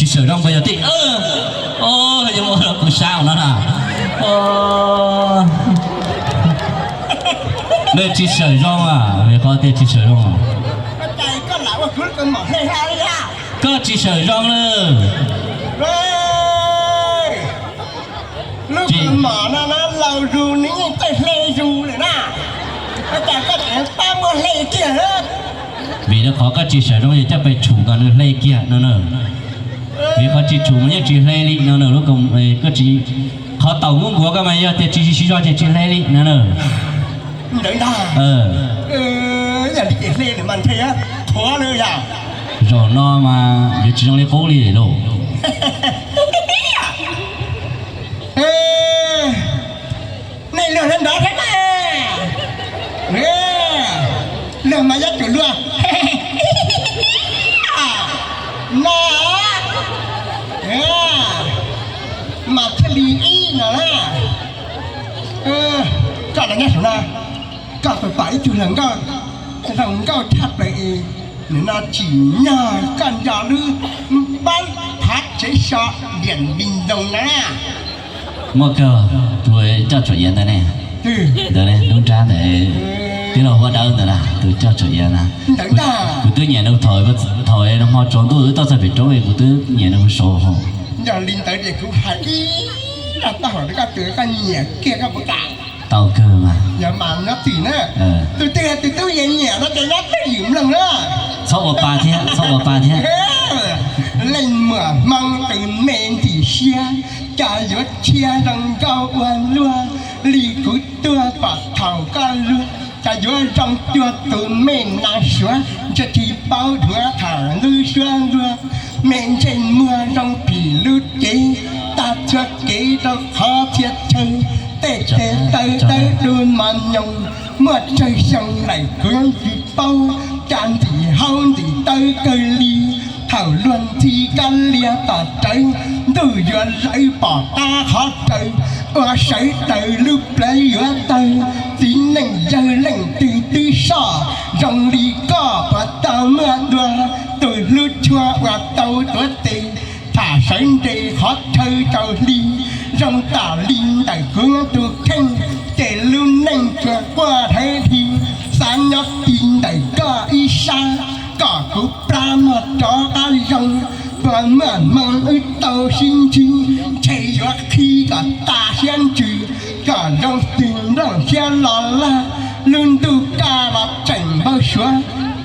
Sawm zoo puas yog tij? Yuav muab rau kuv saib no na. Nws tsis sawm zoo, vim qhov tias tsis sawm zoo. Koj tsis sawm zoo lawm. Lub kaus mom no na laus zus nws yeej txawj hle zus lawm na. Ua cas koj tseem pab muab hle kiag na? Vim rau qhov koj tsis sawm zoo yog coj pes tshum kom nws hle kiag no na. Vim qhov tsis tshum mas yeej tsis hle li no na. Lub kaus, koj tsis, qhov taus muab nkuav koj mas yog tias tsis siv zog ces tsis hle li no na. Ntawd ntag. Yog li ces hle lawm mas ntshe qhuav lawm yog. Zaum no mas yuav tsis zoo li qub li lauj. Nej luag nrov thiab na. Luag mas yuav tsum luag no mas thiaj li ib no na. Koj los nyob saum no, koj tus pom ib tug hluas nkauj zoo nkauj tshaj plaws es nws no tsim nyog koj nco lub pab phav tsev so diam nti ntoo na. Muaj kawg, tus coj tsom iav ntawd ne. Ntawd ne, lub nrab ntawd, tij laug Huab Dawb ntawd na, tus coj tsom iav na. Kuv twb nyiam nws thaum, thaum no hmo tsaus ntuj wb tuaj txog pem roob es kuv twb nyiam nws saud hos. Yog li ntawd ces kuv hais ib zaj taub hau rau koj, koj nyiam kiag koj puas kam? Tau kawg mas. Yog mas nyob txim na. Tus twg tus tub yeej nyiam no ces nyob twj ywm mloog na. Txhob ua pa thiab, txhob ua pa thiab. Leej muam Hmoob tus me ntxim siab, cas yuav tshiab zoo nkauj ua luaj li kuv tuaj pom thaum koj luag, cas yuav zoo cuag tus me nas suav, ntshe tsis paub dhuav tham lub suab luag. Me ntsej muag zoo phim lub cev, tag txhua kev rau qhov txhia chaw, tej tes taw dawb dub mos nyoos, muaj tsawg xyoo lawm kuv tsis paub, cas ntxim haub ntxim tawv kawg li. Thaum luag ntxhi kab liag tom rawv, ntuj yuav lawv pom qab qhov rawv, ua sawv daws lub plawv yuav tawg. Txiv neej yawg leej twg twb soj zoo li koj, puas tau muaj dua tus hlub tshua uas tau tuav tes, tham sawv nres qhov chaw tsaus hli, zoo tam li ntawm kuv tus kheej, ces lub neej tsuas quaj dhawv dhi, xav nyob ti ntawm koj ib sab, kom kuv plab muag rov qab zoo, puas muaj hmoo wb tau sib ntsib, ntshe yuav qhib kom tas siab ntsws, kom zoo twg nplooj siab los laj, lub ntuj kaj los tseem npau suav,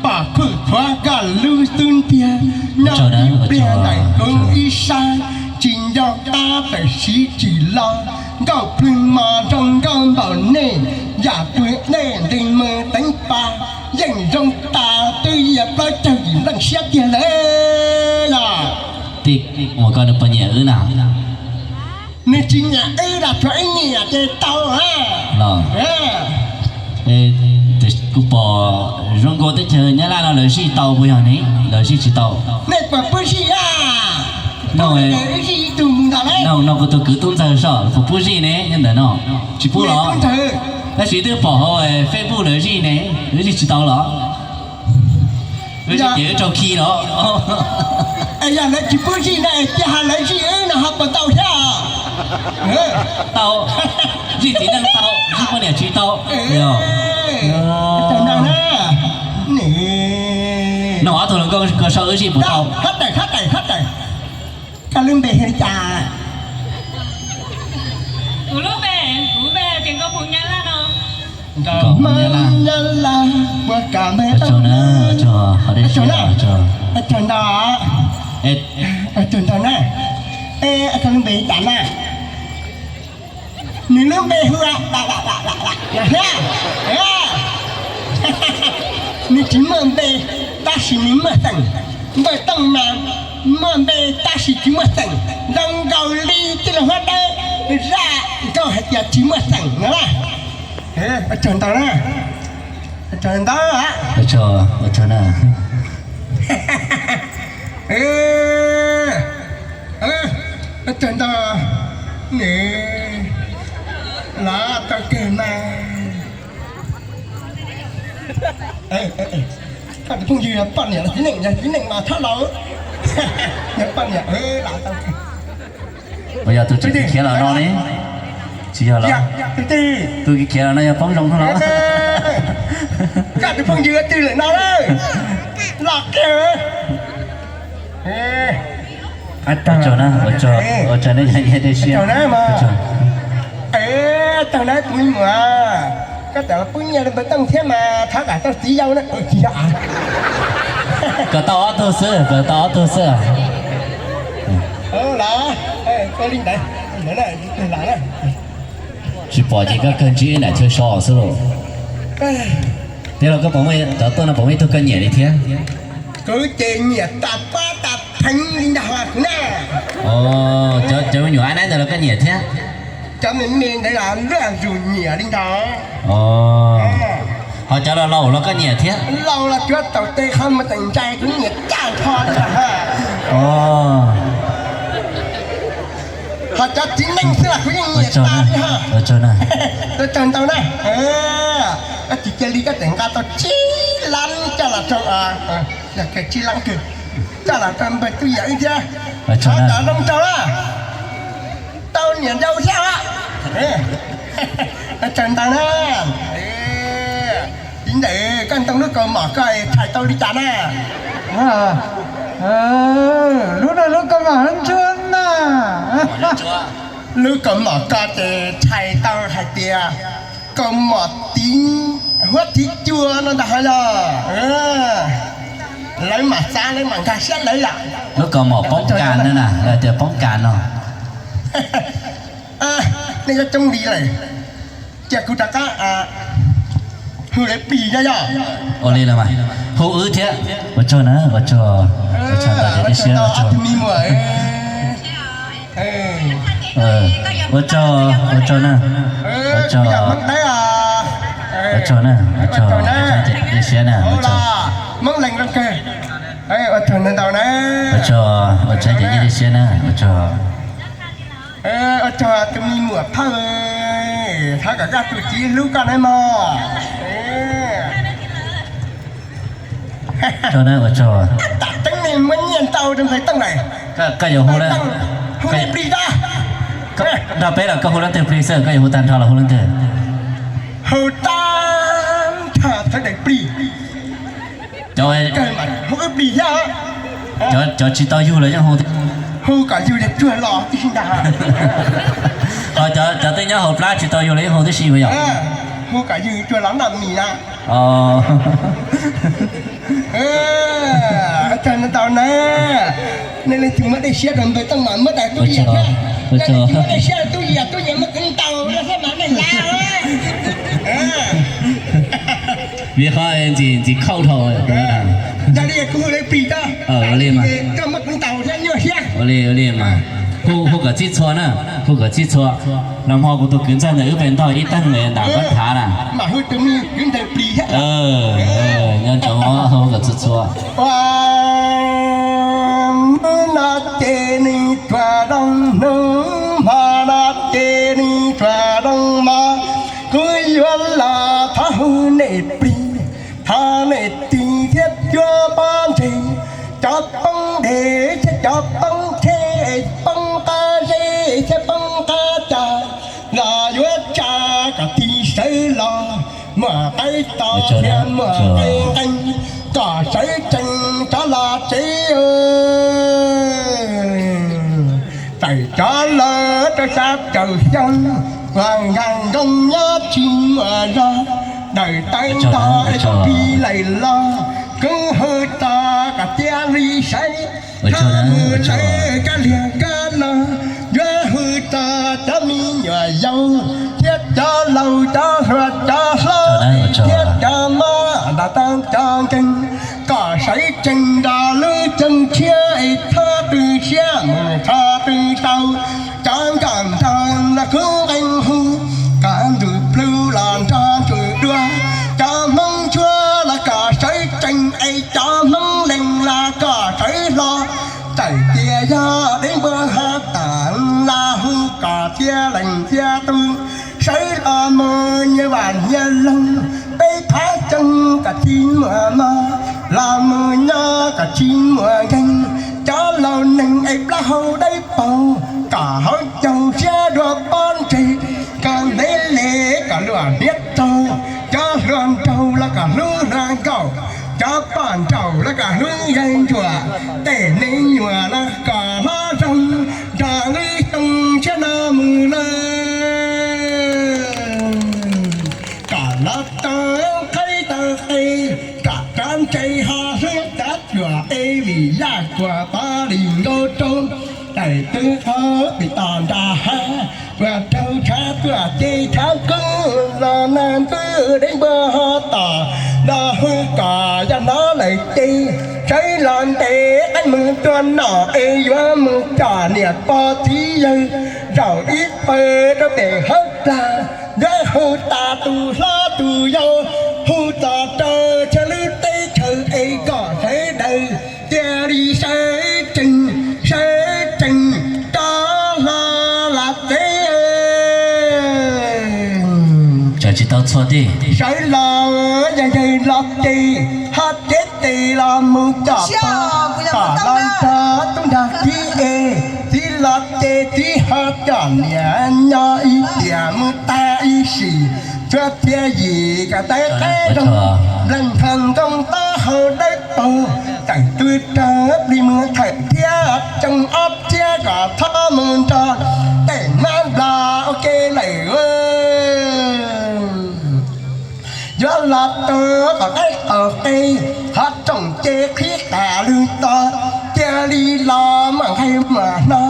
pom khuj khuav koj lub xub ntiag, nyob ib pliag ntawm kuv ib sab, tsis nco qab tawm siv tsim los, nkauj plwg mos zoo nkauj npaum nej, yam pw dej nti mus teev pa, yeej zoo tas twb yia plaub caug yim leej siab tiag lawm los. Tij, ua koj nws puas nyiam wb na? Nws tsis nyiam wb los tsuas wb nyiam ces tau. Los, kuv pom zoo nkaus teb chaws Nyab Laj no lawv zij tau puas yog ne? Lawv zij tsis tau. Nej puas pub zij a? No, no kuv tus kwv tub ntxawg soj puas pub zij ne nyob ntawm no? Tsis pub los? Tab sis twb pom hauv Facebook lawv zij ne, lawv zij tsis tau los? Wb zij ces wb raug khi los? Yog lawv tsis pub zij na, cia ha lawv zij wb no ho puas tau thiab? Tau, zij txiv neej tau, zij poj niam tsis tau. No ob tug hluas nkauj ko sau wb zij puas tau? Koj lub npe hu li cas? Kuv lub npe, kuv npe hais tias Nkauj Hmoo Nyab Laj no. Nkauj Hmoo Nyab Laj. Ua tsaug na, ua tsaug qhov dej siab, ua tsaug. Ua tsaug ntau. Ua tsaug ntau na. Koj lub npe li cas na? Nws lub npe hu, nws tsis muaj npe, tab sis nws muaj xeem. Npawg Tooj mas muaj npe tab sis tsis muaj xeem, zoo nkaus li tij laug Huab Dawb, zaj nkauj hais tias tsis muaj xeem no na. Ua tsaug ntau na. Ua tsaug ntau. Ua tsaug, ua tsaug na. Ua tsaug ntau. Los tau kawg mas. Koj tus phooj ywg poj niam los txiv neej, yog txiv neej mas txhob laus. Ua yog tus tseem khiav los no ne? Tsis yog los? Tus khiav los no yog Poob Zoo no los? Koj tus phooj ywg twg lawm no los kiag. Ua tsaug na, ua tsaug nej cov nyiaj dej siab. Tsaug na, kuv me muam, koj txawm los pub nyiaj rau npawg Tooj thiab mas thov kom tau txiv yau na. Tsis yog, kom tau ob tug xwb, kom tau ob tug xwb. Los, ua li ntawd, tsis pom ces koj kawg ntsib ib nram chaw so xwb lauj. Tij laug, koj puas muaj, cov tuaj no puas muaj ib tug koj nyiam li thiab? Kuv ces nyiam tas pab tas pheev li ntag kuv na. Cov me nyuam ab nab ntawd los koj nyiam thiab? Cov me me ntawd los luaj zus nyiam li ntag. Ho cov laus laus los koj nyiam thiab? Laus los cuav taus tej qhov muag teem ntsais kuv nyiam tag nrho li ntag. Ho cov txiv neej xwb los kuv yeej nyiam tas li ho. Ua tsaug ntau na. Koj tsis cia li koj tseem nqa tau tsib lab coj los rau, tsib lab kawg, coj los rau npawg Tub Yawm wb thiab. Thov kom zoo rau na. Tau niam ntau thiab. Ua tsaug ntau na. Txiv ntawm, koj ntoo lub kaus mom koj txhais tau li cas na? Lub no lub kaus mom ntsuab na. Lub kaus mom koj ces txhais tau hais tias kaus mom tiv huab tiv cua no ntag ho yog. Lawv mam xav lawv mam nkag siab lawv yom. Lub kaus mom poob kas na, lawv tias poob kas no. Nej coob coob li lawm, cia kuv rov qab hu lawv plig yog yog. Ua li los mas, hu wb thiab. Ua tsaug na, ua tsaug, ua tsaug ntau dej siab, ua tsaug. Ua tsaug, ua tsaug na. Ua tsaug. Ua tsaug na, ua tsaug, ua tsaug dej siab na, ua tsaug. Ua tsaug, ua tsaug dej siab na, ua tsaug. Ua tsaug tus me nyuam phauj, thov kom koj tus txiv hlub koj nawb mog. Ua tsaug na, ua tsaug. Tam teeb ne muab nyiaj ntau rau npawg Tooj lawm. Koj yuav hu, hu plig tag. Nrog peb los koj hu leej twg plig xwb, koj yuav hu tag nrho los hu leej twg? Hu tag nrho sawv daws plig. Hu plig thiab. Cov tsis tau yug los yeej hu. Hu kom yug tsuag los tib si ntag. Cov twb nyob hauv plab tsis tau yug los yeej hu tib si mas yog. Hu kom yug tsuag los noj mis na. Ua tsaug ntau na. Nej leej twg muab dej siab rau npawg Tooj mas muab rau Tub Yias thiab. Yog leej twg muab dej siab rau Tub Yias, Tub Yias muab kuv ntaus thiab mas nej lav. Vim qhov ntxim ntxim khauj dhau. Yog li kuv hu lawv plig tag, koj muab kuv ntaus thiab nyuaj siab. Ua li, ua li mas, hu kom txhij txhua na, hu kom txhij txhua. Los hmo kuv tus kwv ntxawg ntawm wb pem ntog ib teeg nram koj thav na. Nyob tso hu kom txhua txhua. Hnub no ces nws tsuas zoo hnub, hmo no ces nws tsuas zoo hmo, kuv yuav los thov hu nej plig, thov nej tig thiab cuab pob ntseg, cov poob dej thiab cov poob tsheb, poob qab zeb thiab poob qab cas, los yuav tsa kom tig sawv los, muaj qaib to thiab muaj qaib nqeeb, kom sawv tsees rov los tsev. Txawm cov laus rau sab caum xyoo, uas nkag nkoos nyob tsis muaj zog, daws tawv ntog es tau plig lawm los, kuv hu tso kom tiav li sawv, thov mus lawv kab liag kab no, yuav hu tso cov me nyuam yaus thiab cov laus cov hluas cov hlob thiab cov mab nram tag cov nkeeg, kom sawv tsees nrog lub xyoo tshiab es thov tw siab mus thov tw tau. Cov nkauj nraug los kuv nqee hu, cov ntsuj plig los nrog ntsuj duav, cov Hmoob Ntsuab los kom sawv tsees es cov Hmoob Lees los kom sawv hlo. Txawm tias yog deb npua hav tas los hu kom thiab lees thiab tub, sawv los mus nyias vaj nyias loog, peb phav xyoo kom tsis muaj mob, los mus nyob kom tsis muaj nkeeg. Cov hau dawb paug, kom hauv caug siab dua pob ntseg, kom ntev le kom luag hniav tsaug, cov hluas nraug los kom hlub hluas nkauj, cov poj nraug los kom hlub yawg ntsuag, tej me nyuam los kom hlob zoo, nrog lub xyoo tshiab no mus lawm. Kom los tau qhaib tau qe, kom rov ntse ho hlub cov cuam es vim yaj kuam pov lis nkauj roob, tawm twb qhov pem tos nra hav, uas raug tshav tuaj ces tshav kub los nag ntub deb npua ho tom, los hu kom yog hnov lawm ces sawv los ntes qaib mus tua nom es yuav mus coj niam pog txiv yawg zaum ib pawg rau pem hauv plag. Yuav hu tas tus hlob tus yau, hu txog rau chaw lub teb chaws es kom sawv daws cia li sawv tsees, sawv tsees rov hlo los tsev. Tsam tsis tau txhua tij. Sawv los yog yawg los ces ho tsev tes los mus coj pog, pog los nrog tub nrog txiv es, txiv los ces txiv ho coj niam nyob ib tiam mus tag ib sim, tsuav txhiab yim kom tawv qab zoo, nplees nplees ntoo taub hau dawb paug, tawm tuj raug plig mus thawm thiab tsoo ob txhiab kom txhob mus nrog tej mab nplas ua ke lawm. Yuav los tau kom qaib qaum qe, qhov tsoom ces qhib tas lwg to, cia li los mam nqaij mam hno,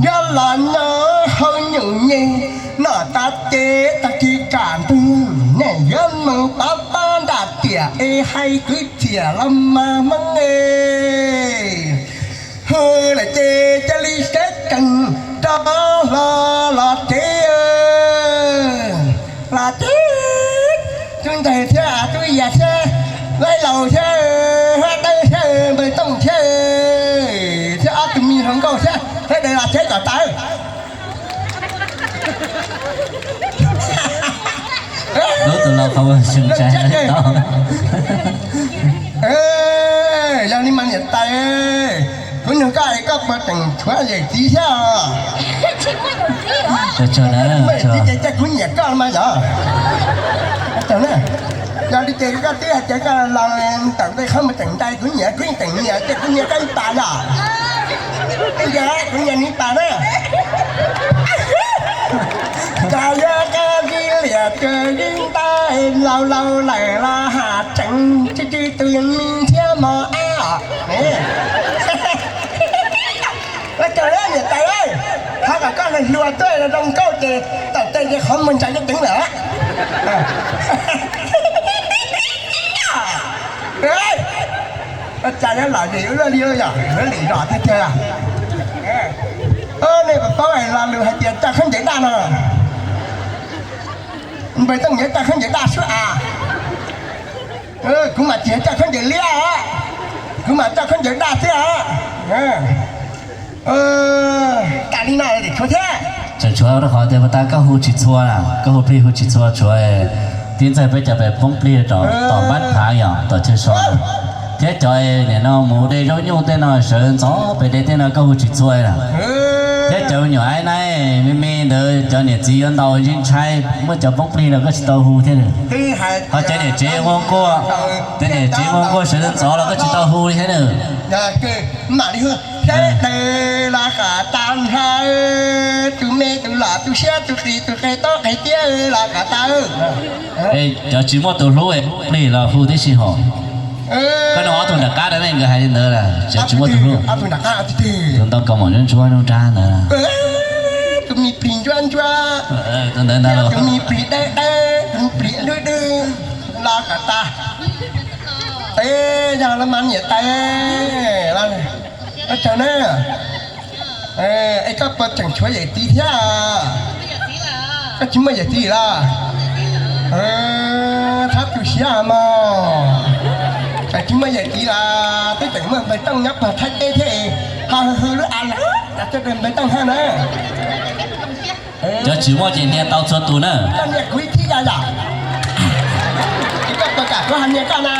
yuav los nyob hauv nyuj nyeg, noj tas ces tag kis kam ntug, nej yuav mus pov pob nram tiam es hais kwv txhiaj los mas Hmoob e. Hu lawm ces cia li sawv tsees rov hlo los tsev. Los tsev, tub ntxawg thiab tub yas thiab, laib laus thiab, hab dawb thiab, npawg tooj thiab, thiab ob tug me hluas nkauj thiab, sawv daws los tsev kom tag. Lub tus laus qhov muag xyoo tsav tau. Yog li mas niam tais, kuv nug koj es koj puas tseem tshuav yawm txiv thiab? Muaj yawm txiv ces cia kuv nyiam koj mas yog. Yog li ces koj twb hais tias koj los tawm ntawm qhov muag tseem ntais kuv nyiam, kuv yeej tseem nyiam, ces kuv nyiam koj ib pas yog. Kuv nyiam nws ib pas na. Cas yog koj vij liam kawg vij ntaj, laus laus lawm los has tseem tsw tsw tus me thiab mos ab. Ua cas niam tais, qhov kom koj hluas tuaj zoo nkauj ces tawm tes ces qhov muag ntsaws ceev ceev lawm. Ua cas yuav lom zem ua luaj li yog, yuav lim zos tiag tiag. Nej puas paub lo lus hais tias coj khaub ncaws daj no? Npawg Tooj yuav coj khaub ncaws daj xwb as. Kuv mas tsis coj khaub ncaws liab os, kuv mas coj khaub ncaws daj xwb os. Tas li no tshuav thiab. Tseem tshuav rau qhov tias puas tas koj hu tsis txhua, koj hu plig hu tsis txhua, tshuav tib ntxawg peb cov pem poob plig rau tom npab phav yom, tom chaw so. Thiab cov nim no mus de zaub nyuj tej no sawv ntxov pem de tej no koj hu tsis txhua na. Thiab cov me nyuam aib naib me me ntawd cov niam txiv yuav ntaus ntshai ntshai, muaj cov poob plig los koj tsis tau hu thiab. Ho cov niam tsev muaj nkuaj, cov niam tsev muaj nkuaj sawv ntxov los koj tsis tau hu li thiab na. Sawv daws los kom tas nrho, tus me tus loj tus siab tus qis tus qe tob qe tiab los kom tas. Cov tsis muaj tus hlub plig los hu tib si hos. Koj nug ob tug nram qab da ne, nkawd hais li ntawd, cov tsis muaj tus hlub. Tus ntoo kaus mom ntsuab ntsuab nruab nrab ntawd. Tus me plig ntsuab ntsuab, tus ntawd ntag, tus me plig dawb dawb, tus me plig dub dub los kom tas. Yog los mas niam tais, ua tsaug na. Es koj puas tseem tshuav yawm txiv thiab? Koj tsis muaj yawm txiv los? Txhob tu siab mog. Tsis muaj yawm txiv los twb tseem muaj npawg Tooj nyob pog Thaib teb thiab, ho hwj hwj lub av los tso npawg Tooj hab na. Cov tsis muaj ces hnia tau txhua tus na. Koj nias kuv ib thib yog yom? Koj puas kam kuv hais nias koj na?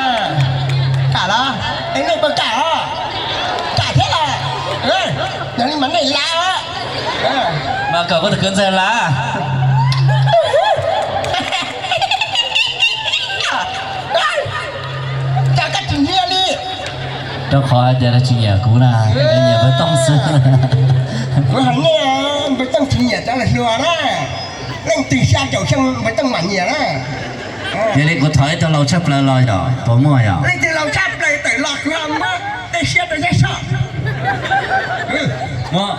Kam los? Es nej puas kam os? Kam thiab los? Yog li mas nej lav, mas kom kuv tus kwv ntxawg lav. Cas koj tsis nyiam li? Rau qhov hais tias lawv tsis nyiam kuv na, lawv nyiam npawg Tooj xwb. Kuv hais nej, npawg Tooj tsis nyiam cov laus hluas na. Leej twg xya caum xyoo npawg Tooj mam nyiam na. Yog li kuv thov ib tug laus tshaj plaws los yog puas muaj yog? Leej twg laus tshaj plaws tawm los kuv ho muab tej siab rau zeb soj. Muab,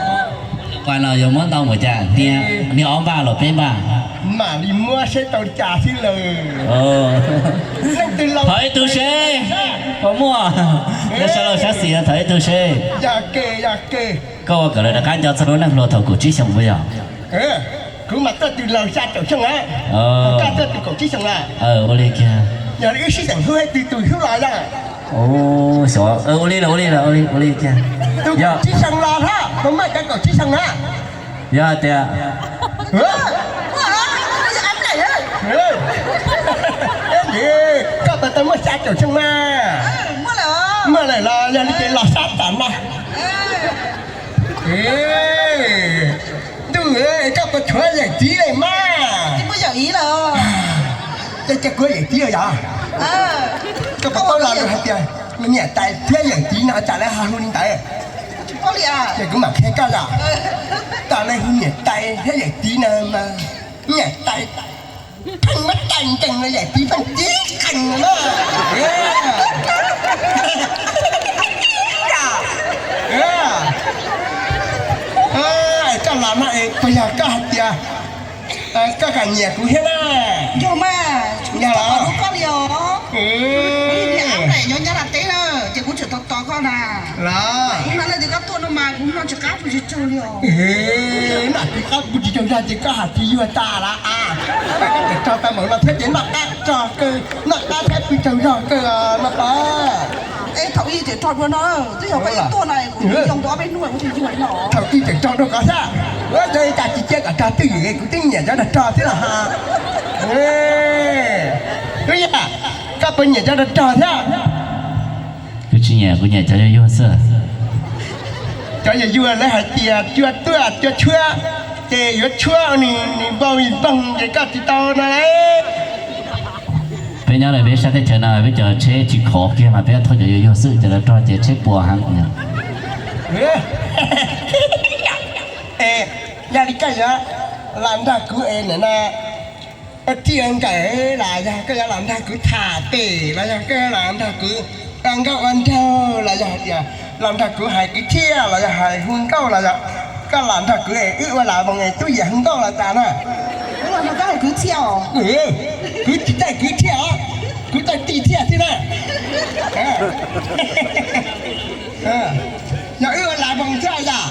pas no yuav muab ntau npaum cas, tiag niag ob npaj los peb npaj? Mam li muab seb tau li cas xwb lawm. Thov ib tug seb puas muaj. Yog sawv laug sab xis thov ib tug seb. Koj ua kom lawv rov qab nco txog lub neej hluas thaum kaum tsib xyoos puas yog? Kuv mas tuaj tus laus xya caum xyoo na, koj tuaj tus kaum tsib xyoo na. Ua li kiag. Yog li wb sib xeem hlub, tus hlub los yog. Ua li los ua li los ua li kiag. Tus kaum tsib xyoo los hab, puas muaj cov kaum tsib xyoo na? Yog hais tias koj puas tau muaj xya caum xyoo na? Muaj lawm los yog li ces los sab tas mas. Ntuj, koj puas tshuav yawm txiv li mas? Ces kuv yawm txiv yog, koj puas paub lo lus hais tias niam tais thiab yawm txiv no cas lawv ho hu li ntawd? Ces kuv mam qhia koj yom. Tam no hu niam tais thiab yawm txiv no mas niam tais pheej muab tais nkees los yawm txiv pheej tib qees no. Koj los no es puas yog koj hais tias koj kam nyiam kuv thiab na? Yog mas, yog los koj li os. Nyob nyob Los Tsuas teb na, ces kuv tseem tos tos koj na. Los ib hnub no ces koj tuaj no mas kuv noj tsis qab pw tsis tsaug li os. Noj tsis qab pw tsis tsaug zog ces koj hais tsis yuag tas lawm. Koj tseem rog tau npaum no thiab ces noj qab rog kawg, noj qab thiab pw tsaug zog kawg no pas. Es thaum ub tseem rog dua no, twb yog koj yuav tuaj no kuv yoo tau ob peb hnub kuv tsis yuag li no. Thaum ub tseem rog dua koj thiab. Ua cas tsis cia kom rog twj ywm, kuv twb nyiam cov rog rog thiab los ha. Koj puas nyiam cov rog rog thiab? Kuv tsis nyiam, kuv nyiam cov yuag yuag xwb. Cov yuag yuag lawv hais tias cua tuaj cua tshuab, ces yuav tshuab nws npau npau ces koj tsis tau no. Peb nyob lawm peb sab teb chaws no peb cov tsheb tsis khov kiag mas peb thauj cov yuag yuag xwb, cov rog rog ces tsheb puas heev. Yog li koj yuav los nrog kuv es nim no ua txij ua nkawm los yog koj yuav los nrog kuv tham pem los yog koj yuav los nrog kuv ua nkauj ua nraug los yog hais tias los nrog kuv hais kwv txhiaj los yog hais hu nkauj los yog koj los nrog kuv es wb ua lam voos es tub yam hu nkauj los tas na. Kuv los nrog koj hais kwv txhiaj os. Kuv tsis caij kwv txhiaj os, kuv caij tij txhiaj xwb na. Yog wb ua lam voos thiab yom.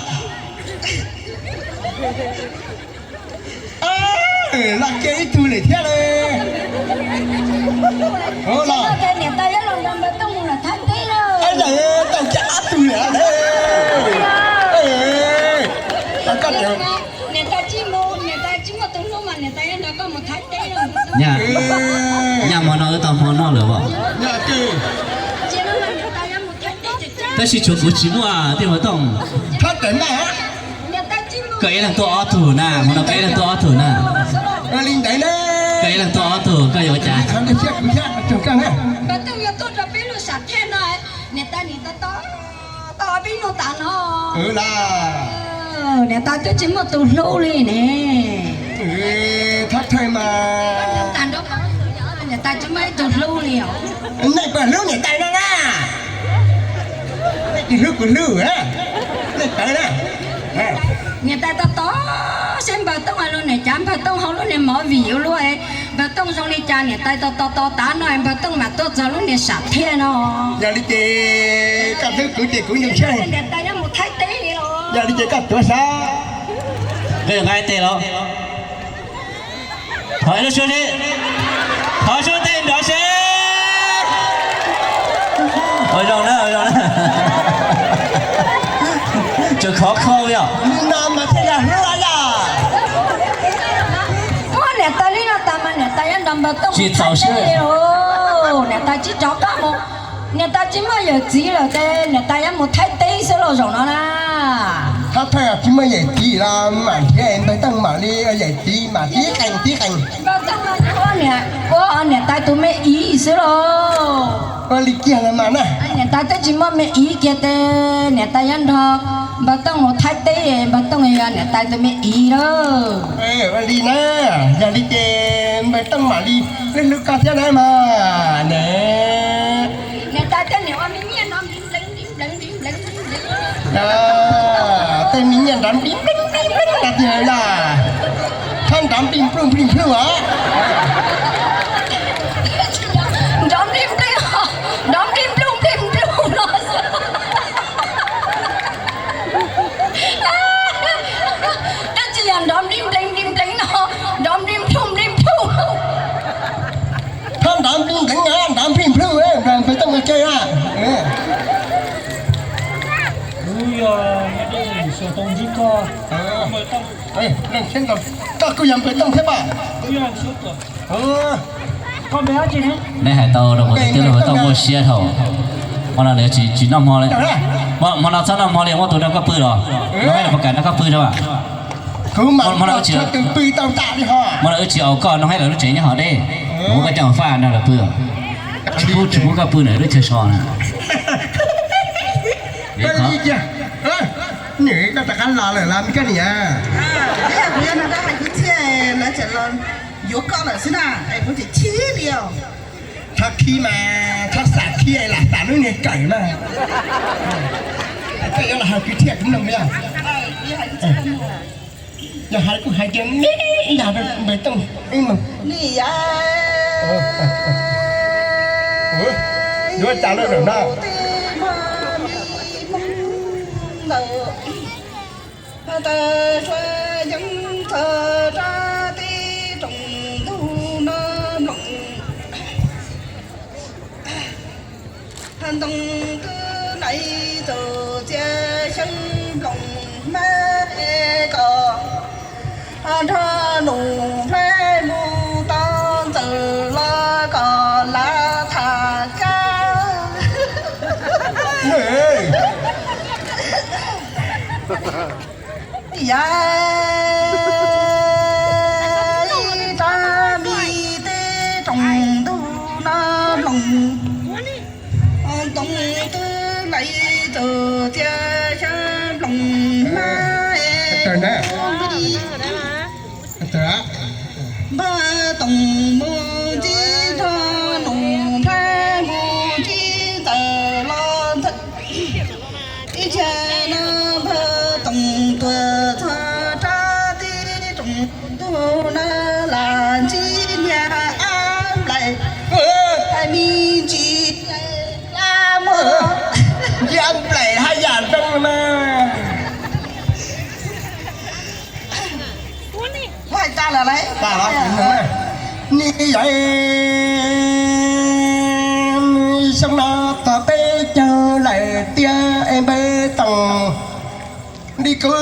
Los kiag ib tug lawm thiab li. Los niam tais yuav los nrog npawg Tooj mus lawm Thaib teb lawm. Tau kiag ob tug lawm. Niam tais tsis mus, niam tais tsis muaj tus hlub mas niam tais yuav nrog koj mus Thaib teb lawm. Nyaj hmo no wb tau hmo noj lawm os. Tab sis tshuav kuv tsis muaj tej npawg Tooj. Koj ib leeg tuaj ob tug na, hmo no koj ib leeg tuaj ob tug na. Koj ib leeg tuaj ob tug, koj yuav ua cas? Npawg Tooj yuav tuaj rau peb lub sam thiaj no, niam tais nim tos tos tos peb hnub tas no. Niam tais twb tsis muaj tus hlub li ne. Niam tais tsis muaj ib tug hlub li os. Nej puas hlub niam tais no na? Nej tsis hlub kuv hlub, nej tawv na. Niam tais tos tos seb npawg Tooj los niam cas, npawg Tooj hauv lub niag movie ua luaj, npawg Tooj zoo li cas niam tais tos tos tos tas no npawg Tooj mam tuaj txog lub niag sam thiaj no. Yog li ces koj hlub kuv ces kuv zoo siab. Niam tais yuav mus Thaib teb li los? Yog li ces koj tuav xav. Koj yuav nqa ib teg los? Thov ib lub suab seb, thov suab ntej nrov seb. Ua zoo na, ua zoo na. Tseem khov kho li os. Li no mas thiaj yog hlub yom. Muab niam tais li no tas mas niam tais yuav nrog npawg Tooj tsis txaus siab li os. Niam tais tsis rov qab mus, niam tais tsis muaj yawm txiv lawm ces niam tais yuav mus Thaib teb xwb los zaum no na. Thawj tsis muaj yawm txiv los mam nrhiav npawg Tooj mam li yawm txiv mam tib qees tib qees. Npawg Tooj ua niam, ua niam tais tus me iv xwb los. Ua li kiag los mas na. Niam tais twb tsis muaj me iv kiag tes niam tais yuav nrog npawg Tooj mus Thaib teb, npawg Tooj yog niam tais tus me iv lawm. Ua li na, yog li ces npawg Tooj mam li hlub hlub koj thiab na mas ne. Niam tais tej niam ua me nyiaj no nplees nplees nplees nplees nplees. Tej me nyiaj nrov nplig nplig nplig nplig no tiag yog, txhob nrov nplig npluj nplig nplhuj os. Nrov nplig nplig, nrov nplig npluj nplig nplhuj no. Tab sis yog nrov nplig nplees nplig nplees no, nrov nplig nplhuj nplig nplhuj. Txhob nrov nplig nplees os, nrov nplig nplhuj, npawg Tooj ua ke a. Koj kuj yog npawg Tooj thiab pa? Nej hais tau rau kuv tiag tiag, npawg Tooj muaj siab dhau. Hmo no nws tsis, tsis noj hmo li. Hmo no txhob noj hmo li, muab tus nrog koj pw los. Noj hmo li puas kam nrog koj pw rau. Hmo no wb tsis, hmo no wb tsis aus koj noj hmo lawm lub tsev nyob hov deb. Muab koj coj faj nrog lawv pw. Tsis pub, tsis pub koj pw ntawm lub chaw so na. Nws koj rov qab los lawm los me koj niam? Kuv yog no koj hais kwv txhiaj lawv tseem los yuav koj lawm xwb na, es kuv tseem chim li os. Txhob khib mas, txhob xav khib lam xav lub niag kawm mas. Koj yuav los hais kwv txhiaj kuv mloog yog. Yog hais kuj hais tias me ib yam rau npawg Tooj ib mus. Yuav cas lawm no? Tawm suav yeeb txog rab teb rooj ntug no mloog. Ntoo twb nai txaus txias xyoob nploos hmab kom nrog nus nplhaib mus tau ntxawm los kom lav tham kab. Yam ib rab me teb rooj ntug no mloog. Ntoo twb nai txaus txias xyoob nploos hmab npawg Tooj mus ntsib nrog nus nplhaib mus ntsib ntxawm los ntxawm. Ib txhia no npawg Tooj tuaj txog rab teb rooj ntug no lam ntsib niag ab nplaim, me ntsis lab muag. Ntsib ab nplaim haj yam zoo mas. Ni yawm, xyoo no txog peb caug lawm tiag es npawg Tooj, li kuv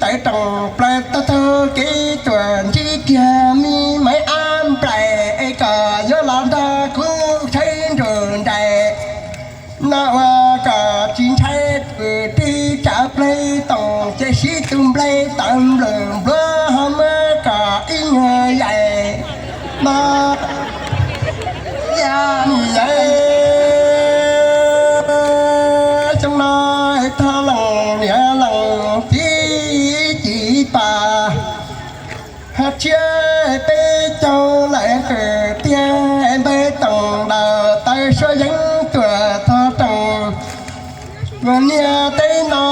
tawv rooj plaws tau taug kev tuaj ntsib kiag me maiv ab nplaim es kom yuav los nrog kuv tshawb nruas nraim no ua kom tsis ntshai rau twb tsam nplaig toom ces sib tus nplaig tawm nplawm npluav ho muab kom ib nyuag yaim no. Yam ni yawm, xyoo no tog leej niam leej txiv ci pas, ho tshiab peb caug lawm tiag npawg Tooj, ntaus taw suab yeeb tuaj txog rooj. Niag teb no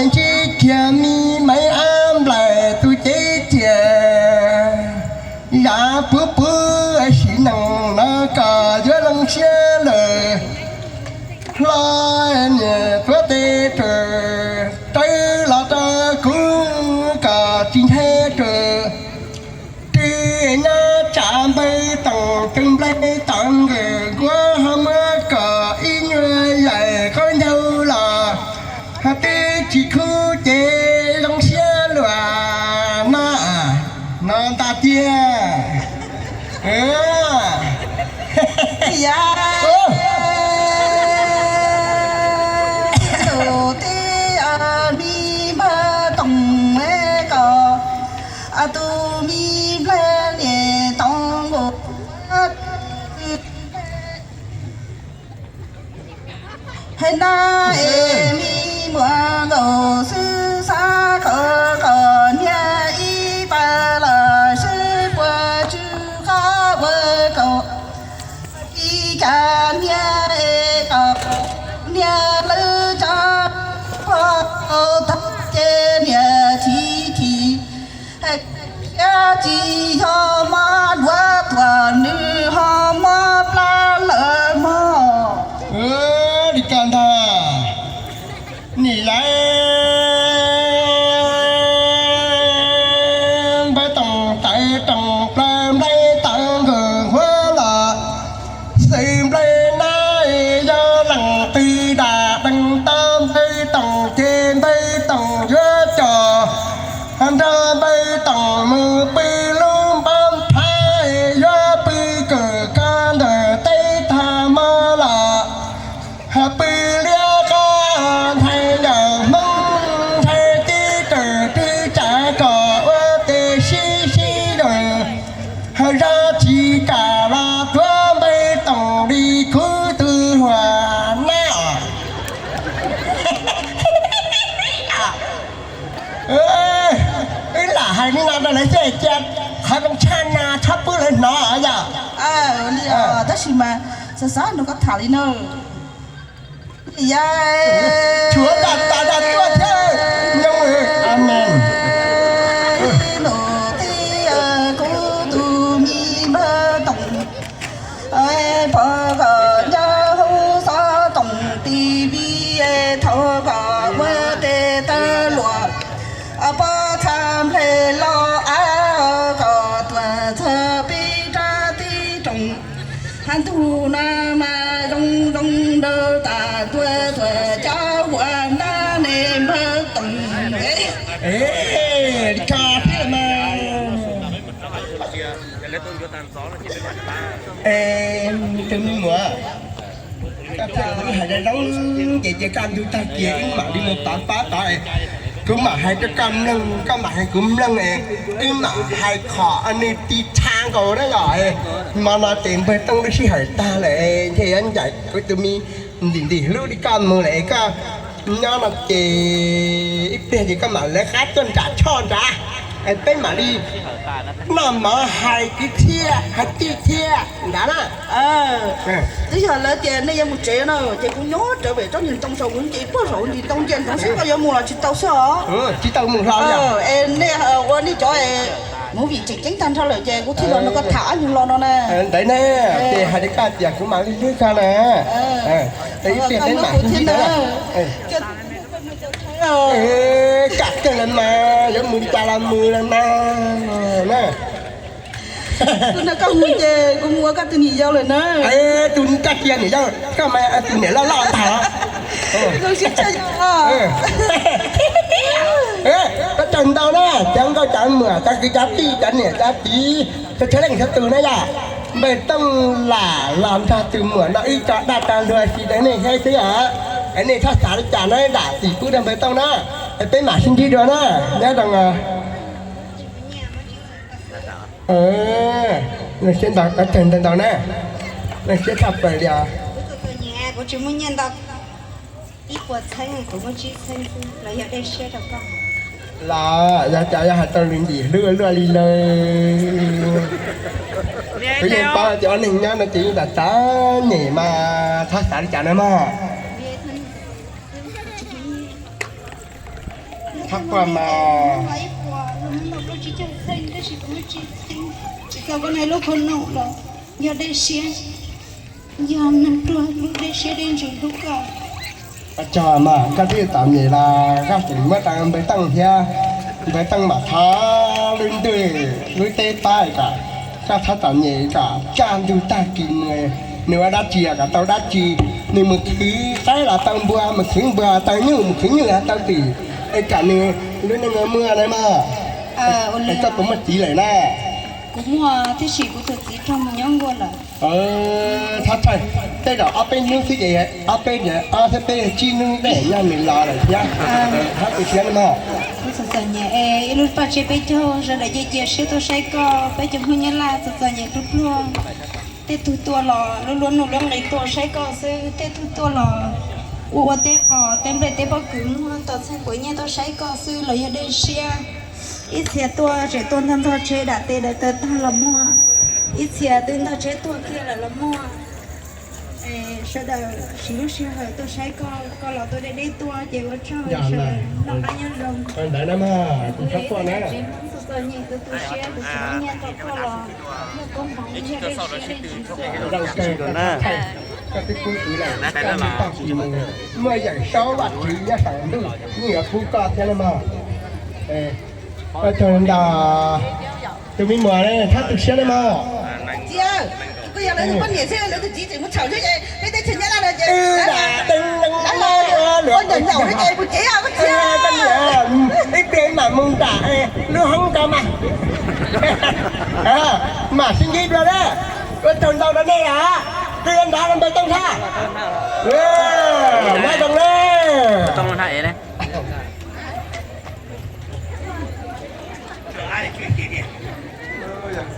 ntsib kiag me maiv ab nplaim tus cev ciam zam puv puv sim neej no kom yuav zoo siab lawm. Hlo niam tuav tes rawv los rau kuv kom tsis ntshai rau twb toom es kom tus me nplej niam toom nkaus. Hais na es me muam nkaus xwb xav kom kom niag ib pas los seb puas tsw qab ua kom ib cas niag es kom niag lwm tsav pog tag ces niam tsis chim. Hais thiab tsis yog mob duav tuam nws ho mob plab lawm mog. Li ko ntag, nim lawv npawg Toom tawv Toom plaws nplej tawv nkaus huab los xwm nplej na, yog leej twg dam dees tau npawg Toom ces npawg Toom yuav coj nrog npawg Toom mus pw lub npab phav, yuav pw kawm koj ntawm teb tag hmo los pw liab qab nthaij yawm Hmoob nthaij teb raws twg tsav kom ua tes sib sib daws, zaj tsis kam los tuav npawg Toom li khub tug hluas na. Wb lam hais li no rau lawv xwb cia qhov zoo tshaj na txhob pub lawv hnov yom. Tab sis mas xav xav nrog koj tham li na. Tshuav tas tas tas tuaj thiab. Amen. Nus tib kuv tus me npawg Toom, pog kom nyob hauv xov toom ti vi, thaum kom ua tes taw luam, pob txha nplej los av kom tuam txog peb rab tib roog. Hab ntug no mas zoo zoo nraug tas tuaj tuam cov huam nab ne npawg Toom. Li ko thiab mas. Tus me muam, koj thiaj wb hais zoo zoo ces cia koj ntug tag kis wb mam li mus pab pab tod. Kuv mam hais rau koj mloog, koj mam hais kuv mloog, wb mam hais qhov nws tiv tha nkaus na yom. Hmo no ces npawg Tooj lub sij hawm tag lawm, ntshe yuav ncaim kuv tus me ntim ntim hlub li koj mus lawm, koj nyob no ces ib pliag ces koj mam lawv qab tuaj nram choj nrad, peb mam li noj mov hais kwv txhiaj hais tij thiab nrad na. Twb yog lawv tias nej yuav mus tsev no ces kuv nyob rawv pem tsob niag ntoo saum kuv ces puag saum ntsis ntoo cia ntsoov seb koj yuav mus los tsis tau xwb os. Tsis tau mus hlo li. Es nej ua nej cov movie tseem ceeb tag nrho lawm ces kuv thiaj los nrog koj tham ob nyuag lo no na. Ntawd ne, ces hais li koj tias kuv mam li hlub koj na. Ib pliag peb mam li hlub thiab na. Kam kawg los mas, yuav mus li cas los mus los mas na. Tus no koj mus ces kuv mus ua koj tus niam yau lawm na. Tus koj cia niam yau, koj mas tus niam loj loj ntag. Koj tsaug ntau na, cov nkauj cov muam, cov kwv cov tij, cov niam cov txiv, cov txhua leej txhua tus na yom. Npawg Tooj lam los nrog tus muam no wb tso dag tso luag si rau nej saib xwb os. Es nej txhob xav li cas na, zam txim pub rau npawg Tooj na. Es peb mam sib ntsib dua na. Nyob zoo. Leej siab ntau, koj tsaug ntau ntau na. Leej siab tshaj plaws li os. Kuv tsis muaj nyiaj ntau, ib puas txheeb, kuv muaj tsib txheeb xwb, los yog dej siab rau koj. Los yog cas yog hais tau lus ntim hlub luaj li lawm. Kuv yeej paub tias ob neeg nyob no ces yeej txom txom nyem mas txhob xav li cas na mog. Thab quaj mas. Tsis tau koj na lub khau noom los yog dej siab, yog neeg pluag lub dej siab dej ntsws hlub koj. Ua tsaug mas koj twb txom nyem los koj tseem muab tau npawg Tooj thiab, npawg Tooj mam thov lub ntuj lub teb pab kom koj txhob txom nyem, kom kaj ntug tag kis nws ua dab tsi kom tau dab tsi, nws mus khwv qaib los tau npua, mus khwv npua tau nyuj, mus khwv nyuj los tau twm, es kom nws lub neej muaj na mog. Es koj puas muaj txiv lawm na? Kuv muaj tiam sis kuv tus txiv raug mus nyob nkuaj lawm. Thov txhawj, tej zaum ob peb hnub xwb ces ob peb, ob peb tsib hnub tej nyob nws los lawm thiab. Thov tu siab na mog. Txom txom nyem es ib lub paj tsev peb caug, sawv daws cia cia siab tuaj saib koj, peb cov Hmoob Nyab Laj txom txom nyem pluag pluag. Tej tug tuaj los lub lub nuj lub nqis tuaj saib koj xwb, tej tug tuaj los ua ua teb qos, teb nplej teb pob kws muag, tos txheej puas nyiaj tuaj saib koj xwb los yog dej siab. Ib txhia tuaj tseem tuaj ntog ntog tsheb dam tes dam taw tag los muaj, ib txhia twb ntog tsheb tuaj kiag lawm los muaj. Sawv daws siv lub sij hawm tuaj saib koj, koj los tuaj deb deb tuaj ces ua tsaug sawv daws noj qab nyob zoo. Ntawd na mas kuv txhob quaj na. Txom txom nyem tu tu siab, kuv tsis muaj nyiaj rau koj los muaj koob hmoov yog dej siab dej ntsws xwb. Koj twb pub kuv lawm, koj twb tau kuv mus muaj yawm saub vaj tswv nyob saum ntuj, yeej yuav pub koj thiab na mog. Ua tsaug ntau. Tus me muam ne, txhob tu siab ne mog. Txiv, koj yog lawv tus poj niam xwb, lawv tus txiv tseem mus txhaum xwb ces peb teb chaws Nyab Laj no ces lawv ua ncaws ncaum no ces kuv cev os koj txiv. Ib pliag mam mus nram lub hoob ko mas mam sib ntsib dua na. Ua tsaug ntau rau nej os, twb nrov rau npawg Tooj Thaj.